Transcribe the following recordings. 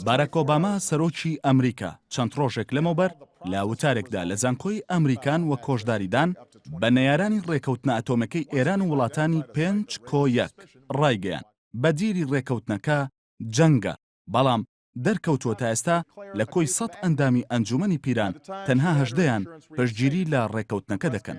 باراک ئۆباما سەرۆکی ئەمریکا چەند ڕۆژێک لەمەوبەر لە وتارێکدا لە زانکۆی ئەمریکان وەک هۆشداریدان بە نەیارانی ڕێکەوتنە ئەتۆمەکەی ئێران و وڵاتانی پێنج کۆ یەک ڕایگەیاند بەدیلی ڕێکەوتنەکە جەنگە بەڵام دەرکەوتووە تا ئێستا لە کۆی سەد ئەندامی ئەنجومەنی پیران تەنها هەژدەیان پشتگیری لە ڕێکەوتنەکە دەکەن.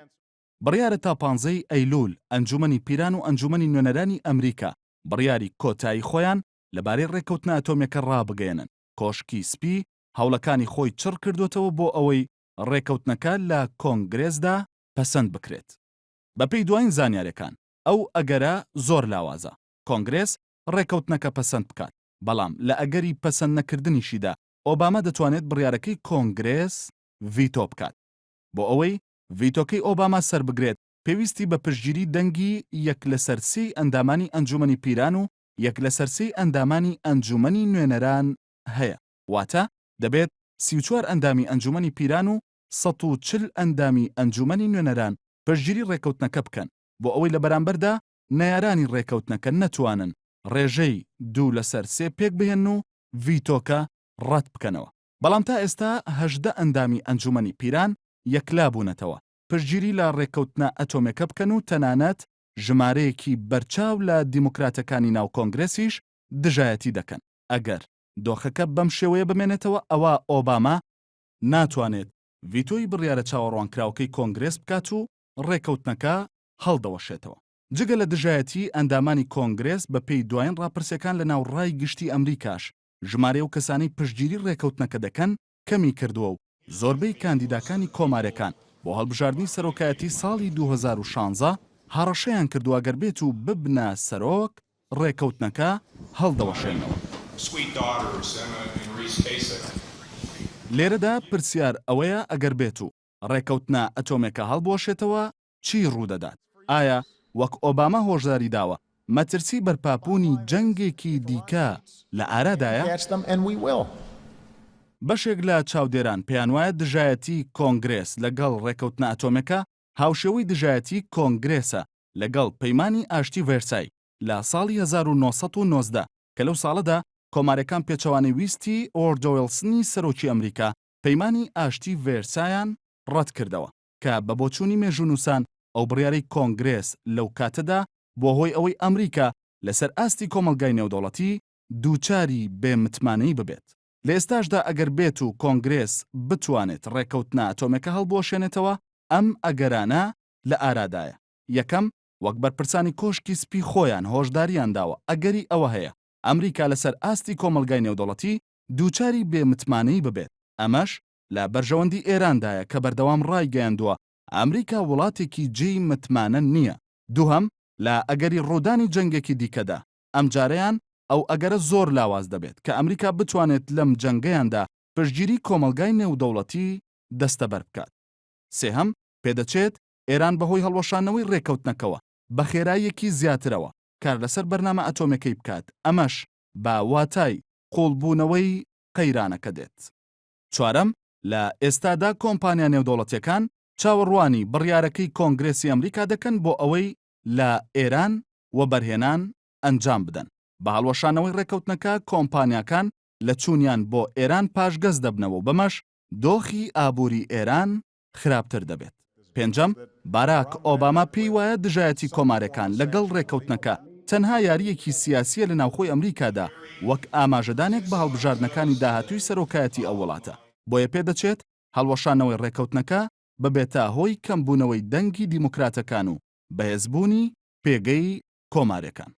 بڕیارە تا پانزەی ئەیلول ئەنجومەنی پیران و ئەنجومەنی نوێنەرانی ئەمریکا بڕیاری کۆتایی خۆیان لەبارەی ڕێککەوتنە ئەتۆمیەکە ڕابگەیەنن، کۆشکی سپی هەوڵەکانی خۆی چڕ کردووەتەوە بۆ ئەوەی ڕێککەوتنەکە لە کۆنگرێسدا پەسەند بکرێت. بەپێی دوایین زانیارەکان ئەو ئەگەرە زۆر لاوازە کۆنگرێس ڕێککەوتنەکە پەسەند بکات، بەڵام لە ئەگەری پەسەند نەکردنیشیدا ئۆباما دەتوانێت بڕیارەکەی کۆنگرێس ڤیتۆ بکات. بۆ ئەوەی ڤیتۆکەی ئۆباما سەربگرێت پێویستی بە پشتگیری دەنگی یەک لەسەر سێی ئەندامانی ئەنجومەنی پیران و یەک لەسەر سێی ئەندامانی ئەنجومەنی نوێنەران هەیە، واتە دەبێت 34 ئەندامی ئەنجومەنی پیران و 140 ئەندامی ئەنجومەنی نوێنەران پشتگیری ڕێککەوتنەکە بکەن بۆ ئەوەی لە بەرامبەردا نەیارانی ڕێککەوتنەکە نەتوانن ڕێژەی دوو لەسەر سێ پێکبهێنن و ڤیتۆکە ڕەت بکەنەوە. بەڵام تا ئێستا 18 ئەندامی ئەنجومەنی پیران یەکلابوونەتەوە پشتگیری لە ڕێککەوتنە ئەتۆمێکە بکەن و تەنانەت ژمارەیەکی بەرچاو لە دیموکراتەکانی ناو کۆنگرێسیش دژایەتی دەکەن. ئەگەر دۆخەکە بەم شێوەیە بمێنێتەوە ئەوا ئۆباما ناتوانێت ڤیتۆی بڕیارە چاوەڕوانکراوەکەی کۆنگرێس بکات و ڕێککەوتنەکە هەڵدەوەشێتەوە. جگە لە دژایەتیی ئەندامانی کۆنگرێس بەپێی دوایین ڕاپرسیەکان لەناو ڕای گشتی ئەمریکاش ژمارەی ئەو کەسانەی پشتگیری ڕێککەوتنەکە دەکەن کەمی کردووە و زۆربەی کاندیداکانی کۆمارەکان بۆ هەڵبژاردنی سەرۆکایەتی ساڵی 2016 هەڕەشەیان کردووە گەر بێت و ببنە سەرۆک ڕێککەوتنەکە هەڵدەوەشێننەوە. لێرەدا پرسیار ئەوەیە ئەگەر بێت و ڕێککەوتنە ئەتۆمێکە هەڵبوەشێتەوە چی ڕوودەدات؟ ئایا وەک ئۆباما هۆشداری داوە مەترسی بەرپابوونی جەنگێکی دیکە لە ئارادایە؟ بەشێک لە چاودێران پێیانوایە دژایەتی کۆنگرێس لەگەڵ ڕێککەوتنە ئەتۆمێکە هاوشێوەی دژایەتی کۆنگرێسە لەگەڵ پەیمانی ئاشتی ڤێرسای لە ساڵی 1919 کە لەو ساڵەدا کۆمارەکان پێچەوانەی ویستی وۆدرۆ ویڵسنی سەرۆکی ئەمریکا پەیمانی ئاشتی ڤێرسایان ڕەتکردەوە کە بە بۆچوونی مێژوونووسان ئەو بڕیارەی کۆنگرێس لەو کاتەدا بووە هۆی ئەوەی ئەمریکا لەسەر ئاستی کۆمەڵگای نێودەوڵەتی دووچاری بێ متمانەیی ببێت. لە ئێستاشدا ئەگەر بێت و کۆنگرێس بتوانێت ڕێککەوتنە ئەتۆمێکە هەڵبوەشێنێتەوە، ئەم ئەگەرانە لە ئارادایە، یەکەم، وەک بەرپرسانی کۆشکی سپی خۆیان هۆشدارییان داوە ئەگەری ئەوە هەیە ئەمریکا لەسەر ئاستی کۆمەڵگای نێودەوڵەتی دووچاری بێ متمانەیی ببێت، ئەمەش لە بەرژەوەندی ئێراندایە کە بەردەوام ڕایگەیاندووە ئەمریکا وڵاتێکی جێی متمانە نییە. دووهەم، لە ئەگەری ڕوودانی جەنگێکی دیکەدا، ئەمجارەیان ئەو ئەگەرە زۆر لاواز دەبێت کە ئەمریکا بتوانێت لەم جەنگەیاندا پشتگیری کۆمەڵگای نێودەوڵەتی دەستەبەر بکات. سێهەم، پێدەچێت ئێران بەهۆی هەڵوەشاندنەوەی ڕێککەوتنەکەوە بە خێراییەکی زیاترەوە کار لەسەر بەرنامە ئەتۆمیەکەی بکات، ئەمەش بە واتای قووڵبوونەوەی قەیرانەکە دێت. چوارەم، لە ئێستادا کۆمپانیا نێودەوڵەتیەکان چاوەڕوانی بڕیارەکەی کۆنگرێسی ئەمریکا دەکەن بۆ ئەوەی لە ئێران وەبەرهێنان ئەنجام بدەن. بە هەڵوەشانەوەی ڕێککەوتنەکە کۆمپانیاکان لە چوونیان بۆ ئێران پاشگەز دەبنەوە و بەمەش دۆخی ئابووری ئێران خراپتر دەبێت. پێنجەم، باراک ئۆباما پێی وایە دژایەتی کۆمارەکان لەگەڵ ڕێککەوتنەکە تەنها یارییەکی سیاسییە لە ناوخۆی ئەمریکادا وەک ئاماژەدانێک بە هەڵبژاردنەکانی داهاتووی سەرۆکایەتی ئەو وڵاتە، بۆیە پێدەچێت هەڵوەشانەوەی ڕێککەوتنەکە ببێتە هۆی کەمبوونەوەی دەنگی دیموکراتەکان و بەهێزبوونی پێگەی کۆمارەکان.